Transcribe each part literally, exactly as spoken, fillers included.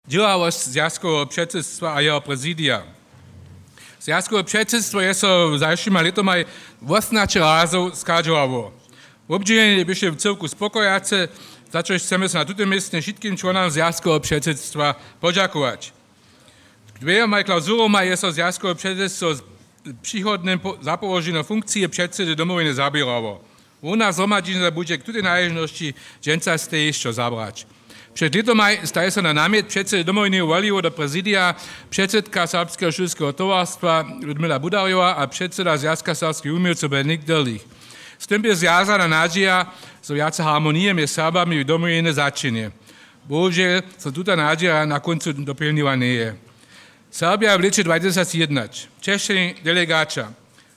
Dźěławosć zwjazkoweho předsydstwa a jeho prezidija. Zwjazkowe předsydstwo je so zašłima lětomaj wosomnaće razow schadźowało. Wobdźělenje běše w cyłku spokojace, za čož chcemy so na tutym městnje wšitkim čłonam zwjazkoweho předsydstwa podźakować. Dwěmaj klauzuromaj je so zwjazkowe předsydstwo z přichodnym po- zapołoženju funkcije předsedy Domowiny zaběrało. Hłowna zhromadźiznja budźe k tutej naležnosći dźensa stejišćo zabrać. Před lětomaj staj so na namjet předsedy Domowiny woliło do prezidija předsydka Serbskeho šulskeho towarstwa Ludmila Budarjowa a předseda Zwjazka serbskich wuměłcow Benedikt Dirlich. Z tym bě zwjazana nadźija, zo wjace harmonije mjez Serbami w Domowinje zaćehnje. Bohužel so tuta nadźija na kóncu dopjelniła njeje. Serbja w lěće dwatysacjednaće. Česćeni delegaća.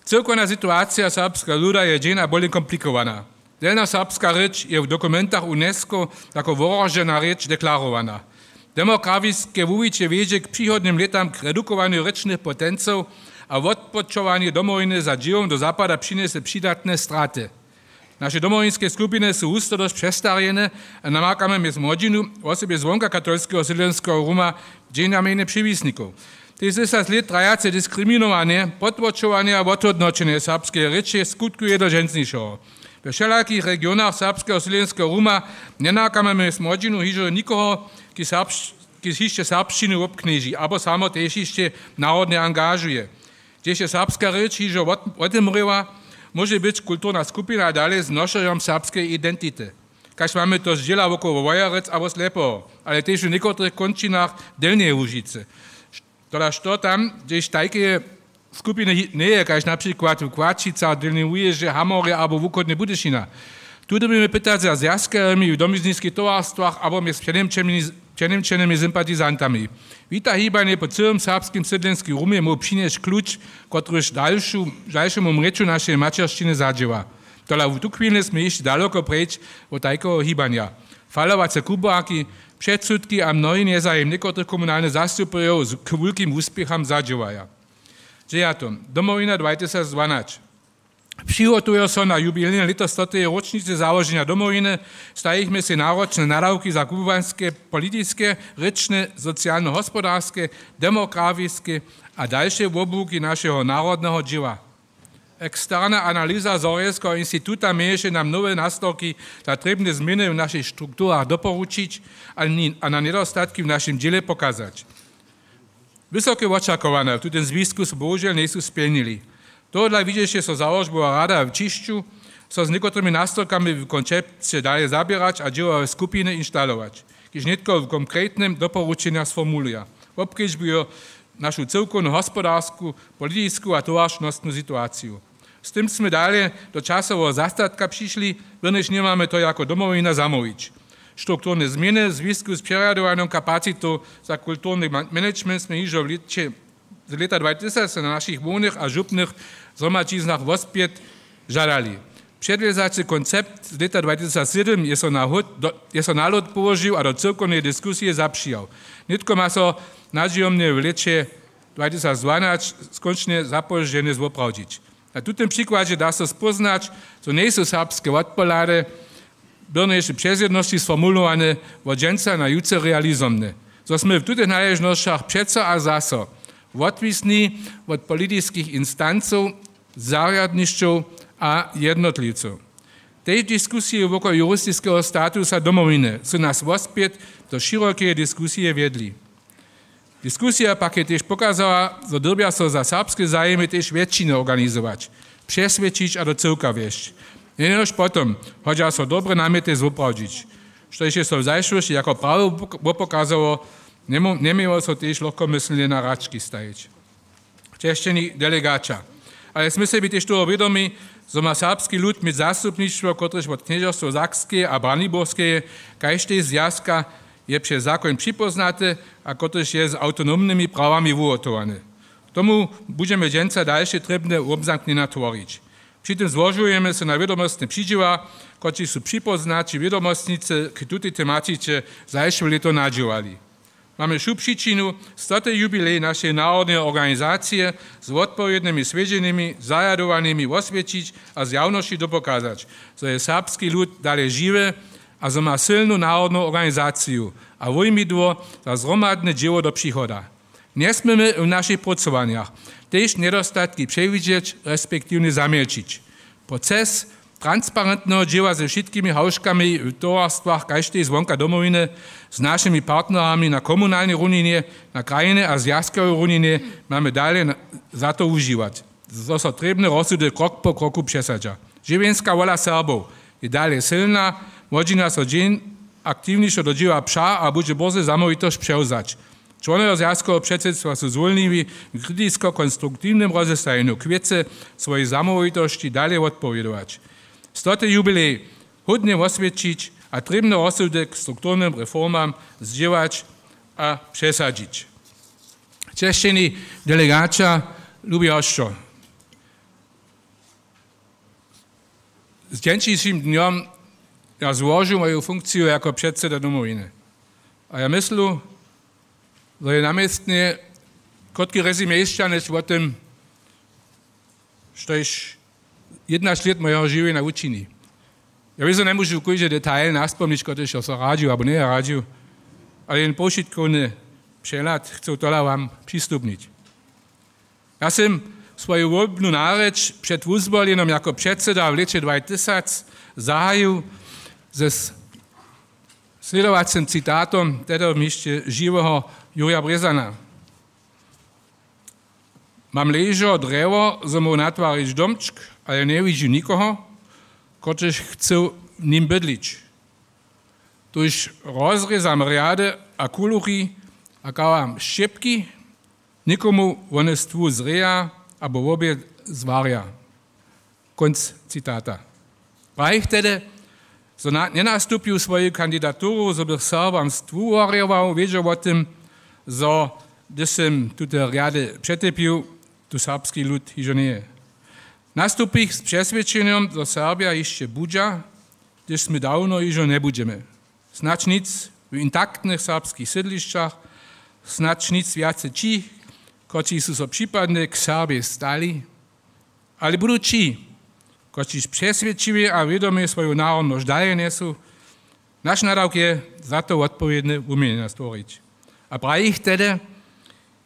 Cyłkowna situacija serbskeho luda je dźensa bóle komplikowana. Delnjoserbska rěč je w dokumentach UNESCO jako wohrožena rěč deklarowana. Demografiske wuwiće wjedźe k přichodnym lětam k redukowanju rěčnych potencow a wotpočowanju Domowiny za dźěłom do zapada přinjese přidatne straty. Naše domowinske skupiny su husto dosć přestarjene a namakamy mjez młodźinu, wosebje zwonka katolskeho sydlenskeho Ruma, dźensa mjenje přewišnikow. Tež dźesać lět trajace diskriminowanje, potłočowanje a wothódnoćenje serbskeje rěče skutkuje do dźensnišeho. We wšelakich regionach serbskeho sydlenskeho Ruma njenakamy mjez młodźinu hižo nikoho, kiž serbš- kiž hišće serbšćinu wobknježi abo samo tež hišće narodnje angažuje. Hdźež je serbska rěč hižo wot- wotymrěła, móže być kulturna skupina dale z nošerjom serbskeje identity, kaž mamy to zdźěla wokoło Wojerec abo Slepoho, ale tež w někotrych kónčinach Delnjeje Łužicy. Tola što tam, hdźež tajkeje skupiny hi- njeje, kaž na přikład w Kłaćicach, Delnjem Wujěrze, Hamorje abo wuchodnje Budyšina? Tu dyrbimy pytać za zwjazkerjemi w domizniskich towarstwach abo mjez přeněmčenymi, přeněmčenymi sympatizantami. Wita hibanje po cyłym serbskim sydlenskim Rumje móhł přinjesć kluč, kotryž dalšu, dalšemu mrěću našeje maćeršćiny zadźěła. Tola w tuchwilnje smy hišće daloko preč wot tajkeho hibanja. Falowace kubłarki, předsudki a mnohi njezajim někotrych komunalnych zastupjerjow z- k wulkim wuspěcham zadźěłaja. Dźejato. Domowina dwatysacdwanać. Přihotujo so na jubilejne lěto stoteje róčnicy załoženja Domowiny, stajichmy sej naročne nadawki za kubłańske, politiske, rěčne, socialno-hospodarske, demografiske a dalše wobłuki našeho narodneho dźěła. Eksterna analiza Zhorjelskeho instituta měješe nam nowe nastorki za trěbne změny w našich strukturach doporučić a ni- a na njedostatki w našim dźěle pokazać. Wysoke wočakowania w tutym zwisku so bohužel njejsu spjelnili. Tohodla widźeše so załožbowa rada w ćišću, so z někotrymi nastorkami w koncepće dale zaběrać a dźěłowe skupiny instalować, kiž nětko w konkretnym doporučenjach sformuluja. Wobkedźbujo našu cyłkownu hospodarsku, politisku a towaršnostnu situaciju. Z tym smy dale do časoweho zastatka přišli, byrnjež njemamy to jako Domowina zamołwić. Strukturne změny w zwisku z přerjadowanjom kapacitow za kulturny ma- management smy hižo w lěće z lěta dwatysacdwanać na našich hłownych a župnych zhromadźiznach wospjet žadali. Předwězacy koncept z lěta dwatysacdwacet je so na hód- do- je so na lód połožił a do cyłkowneje diskusije zapřijał. Nětko ma so nadźijomnje w lěće dwatysacdwanać skónčnje zapozdźenje zwoprawdźić. Na tutym přikładźe da so spóznać, zo njejsu serbske wotpohlady, byrnjež přezjednosći sformulowane, wot dźensa na jutře realizomne, zo smy w tutych naležnosćach přeco a zaso wotwisni wot politiskich instancow, zarjadnišćow a jednotliwcow. Tež diskusije wokoło juristiskeho statusa Domowiny su nas wospjet do širokeje diskusije wjedli. Diskusija pak je tež pokazała, zo dyrbja so za serbske zajimy tež wjetšiny organizować, přeswědčić a do cyłka wjesć. Jenož potom hodźa so dobre namjety zwoprawdźić, štož je so w zašłosći jako prawo wop- wopokazało, njemo- njeměło so tež lochkomyslnje na hrački stajić. Česćeni delegaća. Ale smy sebi tež toho wědomi, zo ma serbski lud měć zastupništwo, kotrež wot Knježerstwo Sakskeje a Braniborskeje, kaž tež zwjazka, je přez zakoń připoznate a kotrež je z awtonomnymi prawami wuhotowane. Tomu budźemy dźensa dalše trěbne wobzamknjenja tworić. Při tym złožujemy so na wědomostne přidźěła, kotřiž su připoznaći wědomostnicy k tutej tematice zašłe lěto nadźěłali. Mamy wšu přičinu, stoty jubilej našeje narodneje organizacije z wotpowědnymi swjedźenjemi, zarjadowanymi woswjećić a zjawnosći dopokazać, zo je serbski lud dale žiwy a zo ma sylnu narodnu organizaciju a wójmidło za zhromadne dźěło do přichoda. Njesměmy w našich prócowanjach tež njedostatki přewidźeć, respektiwnje zamjelčić. Proces transparentneho dźěła ze wšitkimi hałžkami w towarstwach kaž tež zwonka Domowiny, z našimi partnerami na komunalnej runinje, na krajnej a zwjazkowej runinje mamy dale na- za to wužiwać, zo so trěbne rozsudy krok po kroku přesadźa. Žiwjenska wola Serbow je dale sylna, młodźina so dźeń aktiwnišo do dźěła přa a budźe bórze zamołwitosć přewzać. Čłonojo zwjazkoweho předsydstwa su zwólniwi w kritisko-konstruktiwnym rozestajenju kwětce swojej zamołwitosći dale wotpowědować, stoty jubilej hódnje woswjećić a trěbny rozsudk k strukturnym reformam zdźěłać a přesadźić. Češćeni delegaća, lubi hosćo, z dźenšišim dnjom ja złožu moju funkciju jako předsyda Domowiny. A ja myslu, zo je na městnje krótki rezimej sćahnyć wo tym, štož jědnaće lět mojeho žiwjenja wučini. Ja wězo njemóžu kóždy detal naspomnić, kotryž jo so radźił abo njeradźił, ale jen powšitkowny přehlad chcu tola wam přistupnić. Ja sym swoju wólbnu narěč před wuzwolenom jako předsyda w lěće dwatysać zahajił ze slědowacym citatom tehdy hišće žiweho Jurja Brězana: Mam ležo drjewo, zo móhł natwarić domčk, ale njewidźu nikoho, kotryž chcył w nim bydlić. Tuž rozrězam rjady a kuluchi a kałam šćěpki, někomu wone stwu zrěja abo wobjed zwarja. Kónc citata. Prajich tehdy, zo na- njenastupju swoju kandidaturu, zo bych Serbam stwu worjował, wědźał wo tym, zo hdyž sym tute rjady přetepił, tu serbski lud hižo njeje. Nastupich z přeswědčenjom, zo Serbja hišće budźa, hdyž smy dawno hižo njebudźemy. Snadź nic w intaktnych serbskich sydlišćach, snadź nic wjace ći, kotřiž su so připadnje k Serbjej stali, ale budu ći, kotřiž přeswědčiwje a wědomje swoju narodnosć dale njesu. Naš nadawk je, za to wotpowědne wuměnjenja stworić. A prajich tehdy,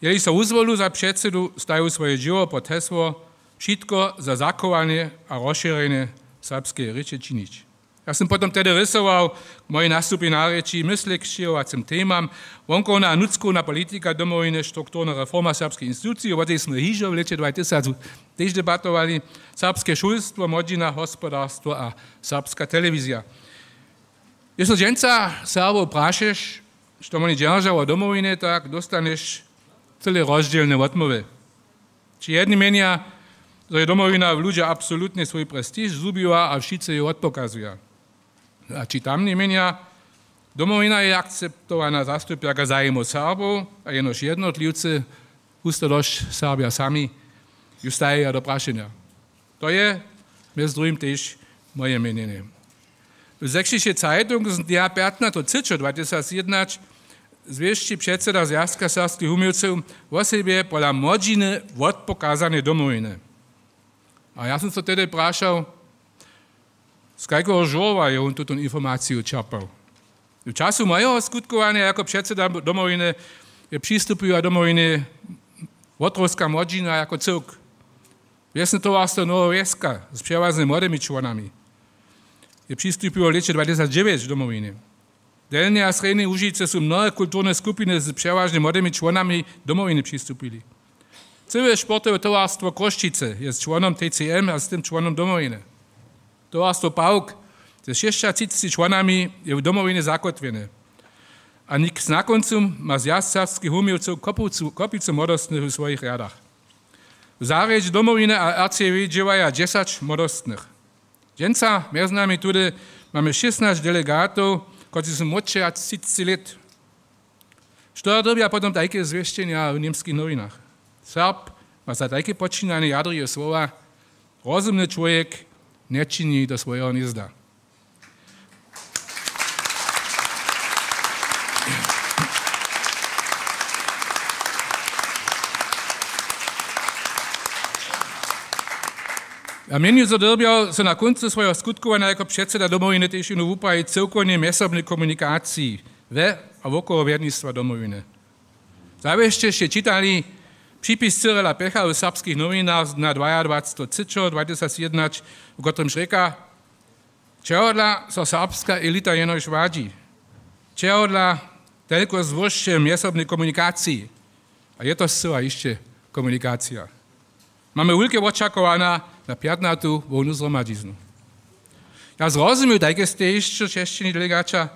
jeli so wuzwolu za předsydu, staju swoje dźěło pod hesło Wšitko za zachowanje a rozšěrjenje serbskeje rěče činić. Ja sym potom tehdy rysował k mojej nastupnej narěči, mysle k sćěhowacym temam, wonkowna a nutřkowna politika Domowiny, strukturna reforma serbskich institucijow, wo tej smy hižo w lěće dwatysać tež debatowali, serbske šulstwo, młodźina, hospodarstwo a serbska telewizija. Jež so dźensa Serbow prašeš, što woni dźerža wo Domowinje, tak dóstanješ cyle rozdźělne wotmołwy. Ći jedni měnja, zo je Domowina w ludźe absolutnje swój prestiž zhubiła a wšitcy ju wotpokazuja. A ći tamni měnja, Domowina je akceptowana zastupjerka zajimow Serbow a jenož jednotliwcy, husto dosć Serbja sami, ju stajeja do prašenja. To je mjez druhim tež moje měnjenje. W Sächsische Zeitung z dnja pjatnasteho třećeho dwatysać jednaće zwěsći předsyda Zwjazka serbskich wuměłcow wosebje pola młodźiny wotpokazanje Domowiny. A ja sym so tehdy prašał, z kajkeho žórła je wón tutón informaciju čerpał. W času mojeho skutkowanja jako předsyda Domowiny je přistupiła Domowinje wotrowska młodźina jako cyłk. Wjesne towarstwo Nowa Wjeska z přewažnje młodymi čłonami je přistupiło w lěće dwatysać dźewjeć Domowinje. W Delnjej a Srjednjej Łužicy su mnohe kulturne skupiny z přewažnje młodymi čłonami Domowiny přistupili. Cyłe sportowe towarstwo Chrósćicy je čłonom T C M a z tym čłonom Domowiny. Towarstwo Pawk ze šěsćatřiceći čłonami je w Domowinje zakótwjene. A nik na kóncu ma Zwjazk serbskich wuměłcow kopicu, kopicu młodostnych w swojich rjadach. W zarjedźe Domowiny a R C W dźěłaja dźesać młodostnych. Dźensa mjez nami tudy mamy šěsnaće delegatow, kotřiž su młódši jak třiceći lět. Što dyrbja potom tajke zwěsćenja w němskich nowinach? Serb ma za tajke počinanje jadrjeje słowa: Rozumny čłowjek nječini do swojeho hnězda. Ja měnju, zo dyrbjał so na kóncu swojeho skutkowanja jako předseda Domowiny tež jónu wuprajić cyłkownje mjezsobnej komunikaciji we a wokoło wjednistwa Domowiny. Zawěsće sće čitali připis Cyrila Pecha w Serbskich nowinach z dna dwajadwacetego třećeho dwatysacjednaće, w kotrymž rěka: Čehodla so serbska elita jenož wadźi? Čehodla telko złožće w mjezsobnej komunikaciji? A je to scyła hišće komunikacija. Mamy wulke wočakowanja na pjatnatu hłownu zhromadźiznu. Ja zrozumju tajke stejišćo češćeni delegaća,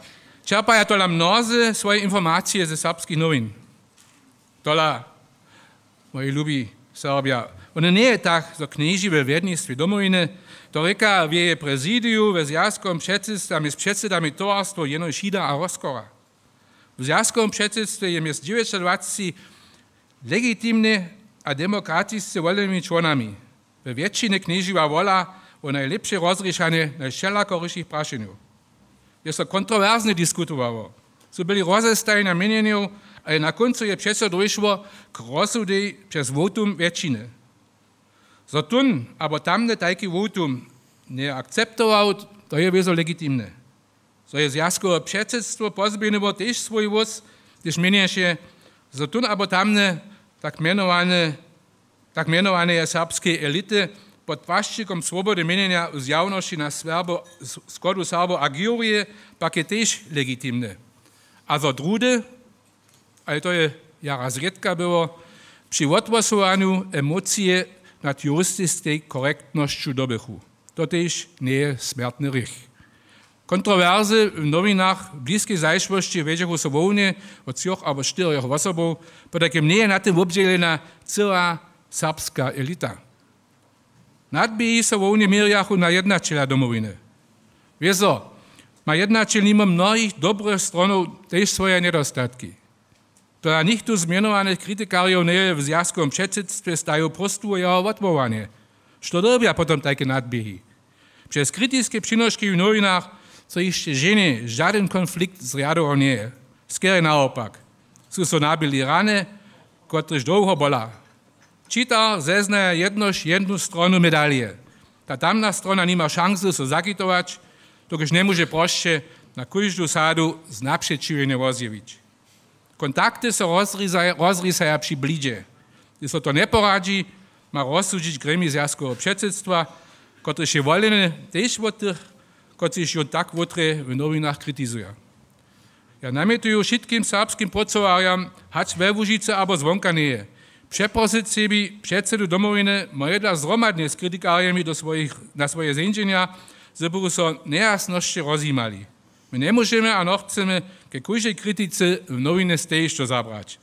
čerpaja tola mnozy swoje informacije ze Serbskich nowin. Tola, moji lubi Serbja, wone njeje tak, zo knježi we wjednistwje Domowiny, to rěka w jeje prezidiju, we zwjazkowym předsydstwje a mjez předsydami towarstwow jenož Hida a Roskora. W zwjazkowym předsydstwje je mjez dźewjećadwaceći legitimnje a demokratisce wolenymi čłonami. We wjetšinje knježiła wola wo najlěpše rozrěšanje najwšelakorišich prašenjow. Je so kontrowerznje diskutowało, su byli rozestajnja měnjenjow, ale na kóncu je přeco dóšło k rozsudej přez wotum wjetšiny. Zo tón abo tamny tajki wotum njeakceptował, to je wězo legitimne. Zo je zwjazkowe předsydstwo pozběhnyło tež swój hłós, hdyž měnješe, zo tón abo tamny tak mjenowane, tak mjenowaneje serbskeje elity pod płašćikom swobody měnjenja w zjawnosći na Serbo-, s-, škodu Serbow agěruje, pak je tež legitimne. A zo druhdy, ale to je jara zrědka było, při wothłosowanju emocije nad juristiskej korektnosću dobychu. To tež njeje smjertny hrěch. Kontrowerse w nowinach w bliskej zašłosći wjedźechu so hłownje wot třoch abo štyrjoch wosobow, potajkim njeje na tym wobdźělena cyła serbska elita. Nadběhi so hłownje měrjachu na jednaćela Domowiny. Wězo, ma jednaćel nimo mnohich dobrych stronow tež swoje njedostatki. Tola nichtó z mjenowanych kritikarjow njeje w zwjazkowym předsydstwje stajił próstwu jeho wotwołanje. Što dyrbja potom tajke nadběhi? Přez kritiske přinoški w nowinach so hišće ženje žadyn konflikt zrjadował njeje. Skerje nawopak, su so nabili rany, kotrež dołho bola. Čitar zeznaje jednož jednu stronu medalije. Ta tamna strona nima šansu so zakitować, dokelž njemóže prosće na kóždu sadu znapřećiwjenje wozjewić. Kontakty so rozrisaja, rozrisaja při blidźe. Hdyž so to njeporadźi, ma rozsudźić gremij zwjazkoweho předsydstwa, kotrež je woleny tež wot tych, kotřiž jón tak wótrje w nowinach kritizuja. Ja namjetuju wšitkim serbskim prócowarjam, hač we Łužicy abo zwonka njeje, přeprosyć sebi předsydu Domowiny, mojedla zhromadnje z kritikarjemi do swojich, na swoje zeńdźenja, zo budu so njejasnosće rozjimali. My njemóžemy a nochcemy ke kóždej kritice w nowinje stejišćo zabrać.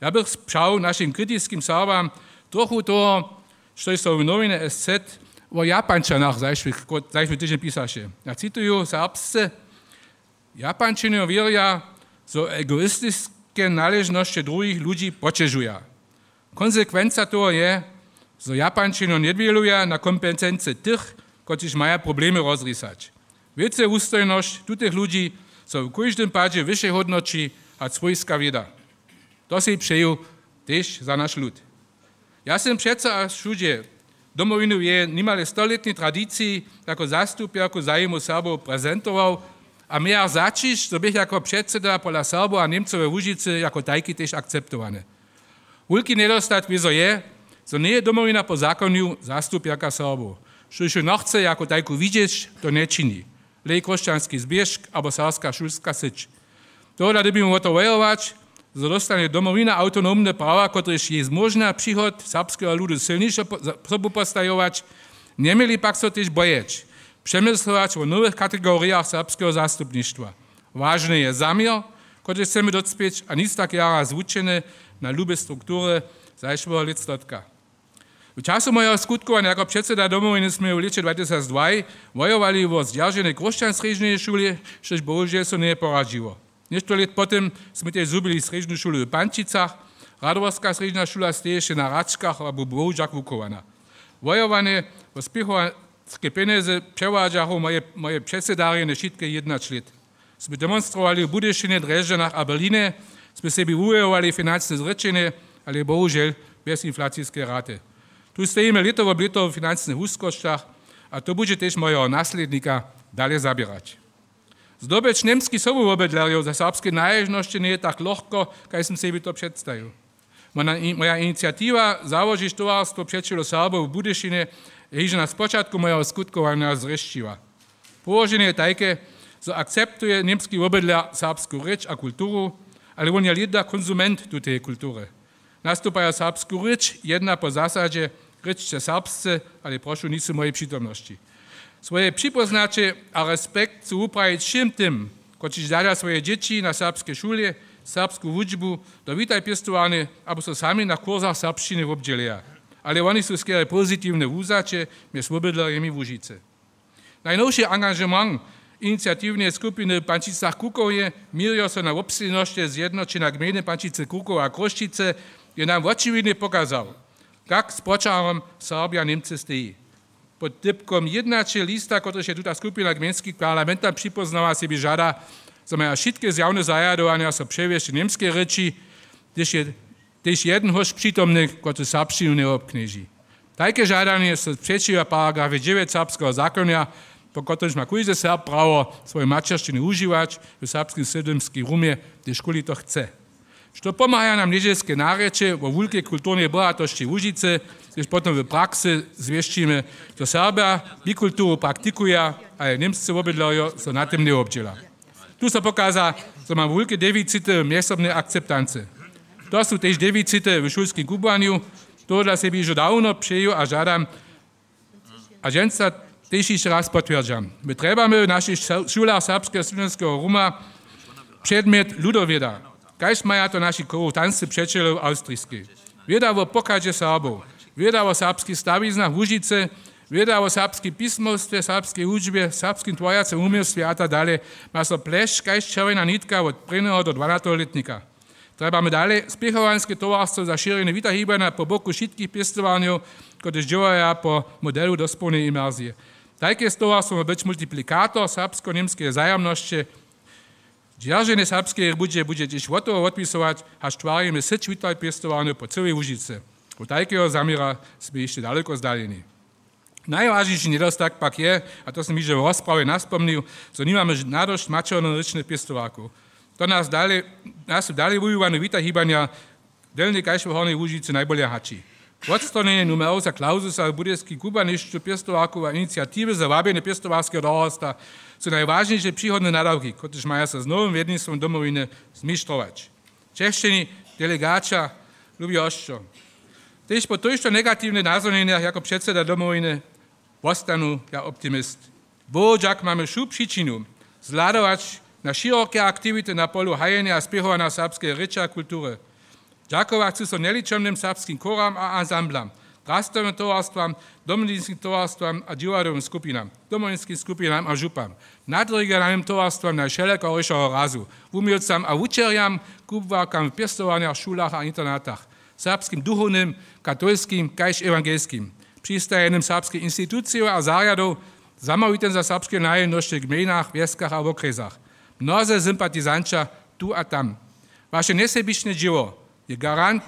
Ja bych přał našim kritiskim Serbam trochu toho, štož so w nowinje S Z wo Japančanach zašły, zašły tydźeń pisaše. Ja cituju serbsce: Japančenjo wěrja, zo egoistiske naležnosće druhich ludźi poćežuja. Konsekwenca toho je, zo Japančenjo njedwěluja na kompetency tych, kotřiž maja problemy rozrisać. Wěcy wustojnosć tutych ludźi so w kóždym padźe wyše hódnoći hač swójska wěda. To sej přeju tež za naš lud. Ja sym přeco a wšudźe Domowinu w jeje nimale stolětnej tradiciji jako zastupjerku zajimow Serbow prezentował a mějach zaćišć, zo běch jako předsyda pola Serbow a Němcow we Łužicy jako tajki tež akceptowany. Wulki njedostatk wězo je, zo njeje Domowina po zakonju zastupjerka Serbow. Štož ju nochce jako tajku widźeć, to nječini. Lej Chróšćanski zběžk abo Serbska šulska syć. Tohodla dyrbimy wo to wojować, zo dóstanje Domowina awtonomne prawa, kotrež jej zmóžnja přihod serbskeho ludu sylnišo po-, za-, sobupostajować. Njeměli pak so tež bojeć přemyslować wo nowych kategorijach serbskeho zastupništwa. Wažny je zaměr, kotryž chcemy docpěć, a nic tak jara zwučene na lube struktury zašłeho lětstotka. W času mojeho skutkowanja jako předsyda Domowiny smy w lěće dwatysacdwaj wojowali wo zdźerženje Chróšćan srjedźneje šule, štož bohužel so njeje poradźiło. Něšto lět potom smy tež zhubili srjedźnu šulu w Pančicach, Radworska srjedźna šula steješe na hračkach abo bohužak wuchowana. Wojowanje wo spěchowanske pjenjezy přewadźachu moje, moje předsydarjenje wšitke jědnaće lět. Smy demonstrowali w Budyšinje, Drježdźanach a Berlinje, smy sebi wuwojowali financne zrěčenje, ale bohužel bjez inflaciske raty. Tu stojimy lěto wob lěto w financnych wuskosćach a to budźe tež mojeho naslědnika dale zaběrać. Zdobyć němskich sobuwobydlerjow za serbske naležnosće njeje tak lochko, kaž sym sebi to předstajił. Moja iniciatiwa załožić towarstwo přećiwo Serbow w Budyšinje je hižo na spočatku mojeho skutkowanja zrěšćiła. Połoženje je tajke, zo akceptuje němski wobydler serbsku rěč a kulturu, ale wón je lěda konsument tuteje kultury. Nastupajo serbsku rěč jedna po zasadźe: „Rěčće serbsce, ale prošu, nisu w mojej přitomnosći.” Swoje připoznaće a respekt chcu wuprajić wšěm tym, kotřiž zadźa swoje dźěći na serbskej šule, serbsku wučbu, do Witaj pěstowarnje abo so sami na kursach serbšćiny wobdźěleja. Ale woni su skerje pozitiwnje wuwzaće mjez wobydlerjemi Łužicy. Najnowši angažement iniciatiwneje skupiny w Pančicach-Kukowje měrjo so na wobstojnosće Zjednoćenja gmejny Pančicy-Kukowa a Chrósćicy je nam wočiwidnje pokazał, kak z poćahom Serbja Němcy steji. Pod dypkom jednaćel lista, kotryž je tuta skupina gmejnskich parlamenta připóznała, sebi žada, zo maja wšitke zjawne zarjadowanja so přewjesć w němskej rěči, hdyž je tež jedyn hóšć přitomny, kotryž serbšćinu njewobknježi. Tajke žadanje so přećiwa paragrafej dźewjeć serbskeho zakonja, po kotrymž ma kóždy Serb prawo swoju maćeršćinu wužiwać w serbskim sydlemskim rumje, hdyžkuli to chce. Što pomhaja nam něhdźelske narěče wo wulkej kulturnej bohatosći Łužicy, hdyž potom w praksy zwěsćimy, zo Serbja bikulturu praktikuja, ale němscy wobydlerjo so na tym njewobdźěla. Tu so pokaza, zo mamy wulke deficity w mjezsobnej akceptancy. To su tež deficity w šulskim kubłanju. Tohodla sebi hižo dawno přeju a žadam, a dźensa tež hišće raz potwjerdźam: My trjebamy w našich šulach serbskeho studentskego ruma předmjet ludowěda, kaž maja to naši korutancy přećelow w Awstriskej. Wěda wo pochadźe Serbow, wěda wo serbskich stawiznach Łužicy, wěda wo serbskej pismowstwje, serbskej hudźbje, serbskim tworjacym wuměłstwje a tak dale ma so plešć kaž čerwjena nitka wot prěnjeho do dwanateho lětnika. Trjebamy dale spěchowanske towarstwo za šěrjenje Wita Hibanja po boku wšitkich pěstowarnjow, kotrež dźěłaja po modelu dospołneje imersije. Tajke towarstwo ma być multiplikator serbsko-němskeje wzajomnosće. Dźerženje serbskeje budźe budźe tež wot toho wotpisować, haž twarimy syć Wita pěstowarnjow po cyłej Łužicy. Wot tajkeho zaměra smy hišće daloko zdaljeni. Najwažniši njedostatk pak je, a to sym hižo w rozprawje naspomnił, zo nimamy nadosć maćernorěčnych pěstowarkow. To nas dale, nas w dale wuwiwanju Wita Hibanja w Delnjej kaž w Hornjej Łužicy najbóle haći. Wotstronjenje numerow za Klaususa w budyskej kubłanišću pěstowarkow a iniciatiwy za wabjenje pěstowarskeho dorosta su najwažniše přichodne nadawki, kotrež maja so z nowym wjednistwom Domowiny zmištrować. Česćeni delegaća, lubi hosćo, tež po tójšto negatiwnych nazhonjenjach jako předseda Domowiny wostanu ja optimist. Bohudźak mamy wšu přičinu zhladować na široke aktiwity na polu hajenja a spěchowanja serbskeje rěče a kultury. Dźakować chcu so njeličomnym serbskim chóram a ansamblam, drastowym towarstwam, domowninskim towarstwam a dźiwadłowym skupinam, domowninskim skupinam a župam, nadregionalnym towarstwam najwšelakorišeho razu, wuměłcam a wučerjam, kubłarkam w pěstowarnjach, šulach a internatach, serbskim duchownym, katolskim kaž ewangelskim, přistajenym serbskich institucijow a zarjadow, zamołwitym za serbske naležnosće w gmejnach, wjeskach a wokrjesach. Mnoze sympatizanća tu a tam. Waše njesebične dźěło je garant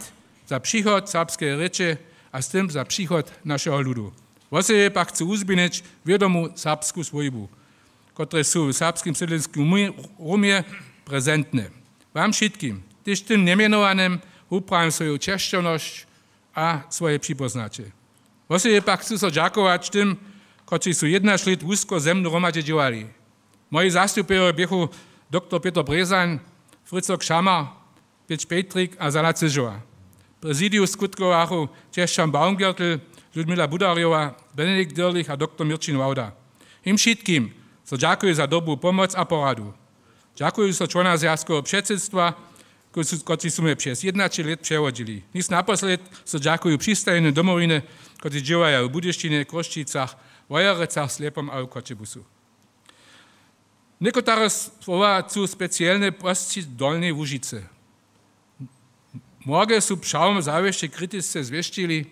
za přichod serbskeje rěče a z tym za přichod našeho ludu. Wosebje pak chcu wuzběhnyć wědomu serbsku swójbu, kotrež su w serbskim sydlenskim rumje prezentne. Wam wšitkim, tež tym njemjenowanym, wuprawjam swoju česćownosć a swoje připoznaće. Wosebje pak chcu so dźakować tym, kotřiž su jědnaćelět wusko ze mnu hromadźe dźěłali. Moji zastupjerjo běchu doktor Pětr Brězań, Fryco Kšamar, Pětr Pejtrik a Zana Cyžowa. W prezidiju skutkowachu Česćan Baumgärtl, Ludmila Budarjowa, Benedikt Dirlich a doktor Měrćin Wałda. Jim wšitkim so dźakuju za dobru pomoc a poradu. Dźakuju so čłonam zwjazkoweho předsydstwa, kotřiž su mje přez jědnaćelět přewodźili. Nic naposled so dźakuju přistajenym Domowiny, kotřiž dźěłaja w Budyšinje, Chrósćicach, Wojerecach, Slepom a w Choćebuzu. Někotare słowa chcu specielnje posćić Dolnjej Łužicy. Mnoge su přałom zawěsće kritisce zwěsćili,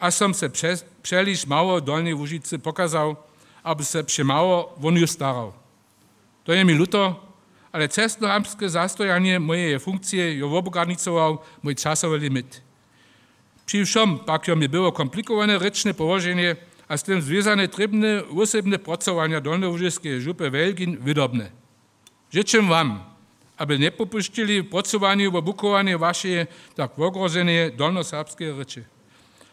a som se přeliš mało w Dolnjej Łužicy pokazał abo se přemało wo nju starał. To je mi luto, ale cestnohamtske zastojanje mojeje funkcije jo wobgranicował mój časowy limit. Při wšom pak jo mje było komplikowane rěčne połoženje a z tym zwězane trěbne wósebne procowanja Dolnołužiskeje župy Wjelgin wědobne. Žyčim wam, aby njepopušćili w procowanju wo wuchowanje wašeje tak wogrozeneje dolnoserbskeje rěče.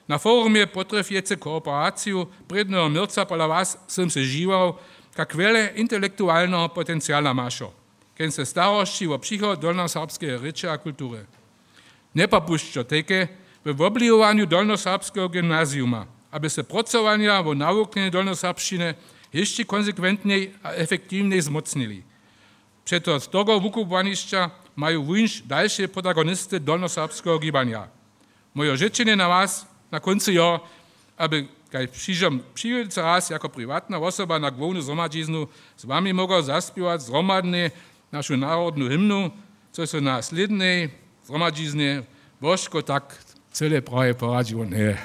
Na forumje potrjefjecy kooperaciju prědneho měrca pola was sym se žiwał, kak wjele intelektualneho potenciala mašo, kenž se starosći wo přichod dolnoserbskeje rěče a kultury. Njepopušćo tejke we woblihowanju dolnoserbskeho gymnaziuma, aby se procowanja wo nawuknjenju dolnoserbšćiny hišće konsekwentnjej a efektiwnjej zmócnili. Přetož togo wukubłanišća maju wóńš dalše protagonisty dolnoserbskeho hibanja. Moje žyčenje na was na kóncu jo, aby kaž přižom přiwjedcy raz jako priwatna wosoba na hłownu zhromadźiznu z wami móhł zaspěwać zhromadnje našu narodnu hymnu, což so na slědnej zhromadźiznje božko tak cyle praje poradźiło njeje.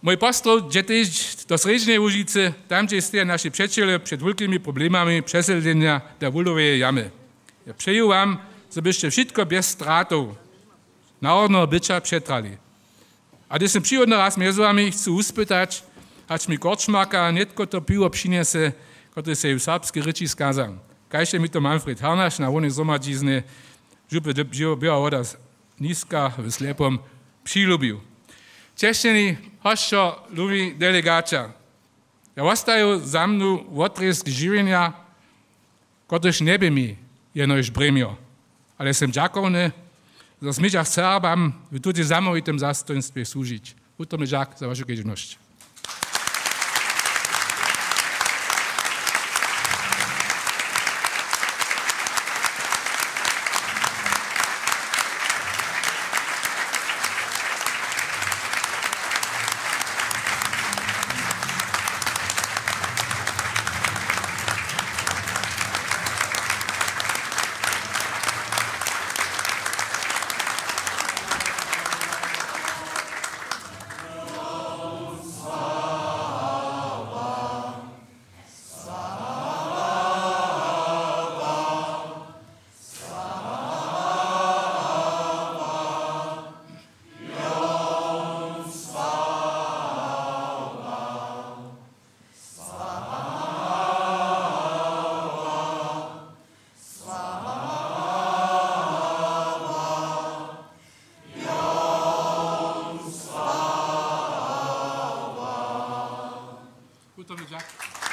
Mój postroj dźe tež do Srjedźneje Łužicy, tam dźe steja naši přećeljo před wulkimi problemami přesedlenja do wuhloweje jamy. Ja přeju wam, zo byšće wšitko bjez stratow narodneho byća přetrali. A hdyž sym přichodny raz mjez wami, chcu wuspytać, hač mi korčmarka nětko to piwo přinjese, kotrež sej w serbskej rěči skazam, kaž je mi to Manfred Harnaš na hłownej zhromadźiznje župy Běła Woda Niska w Slepom přilubił. Česćeni hosćo, lubi delegaća, ja wostaju za mnu wotrězk žiwjenja, kotryž njebě mi jenož brěmjo, ale sym dźakowny, zo smědźa Serbam w tutej zamołwitym zastojnstwje słužić. Wutrobny dźak za wašu kedźbnosć. Wutrobny dźak.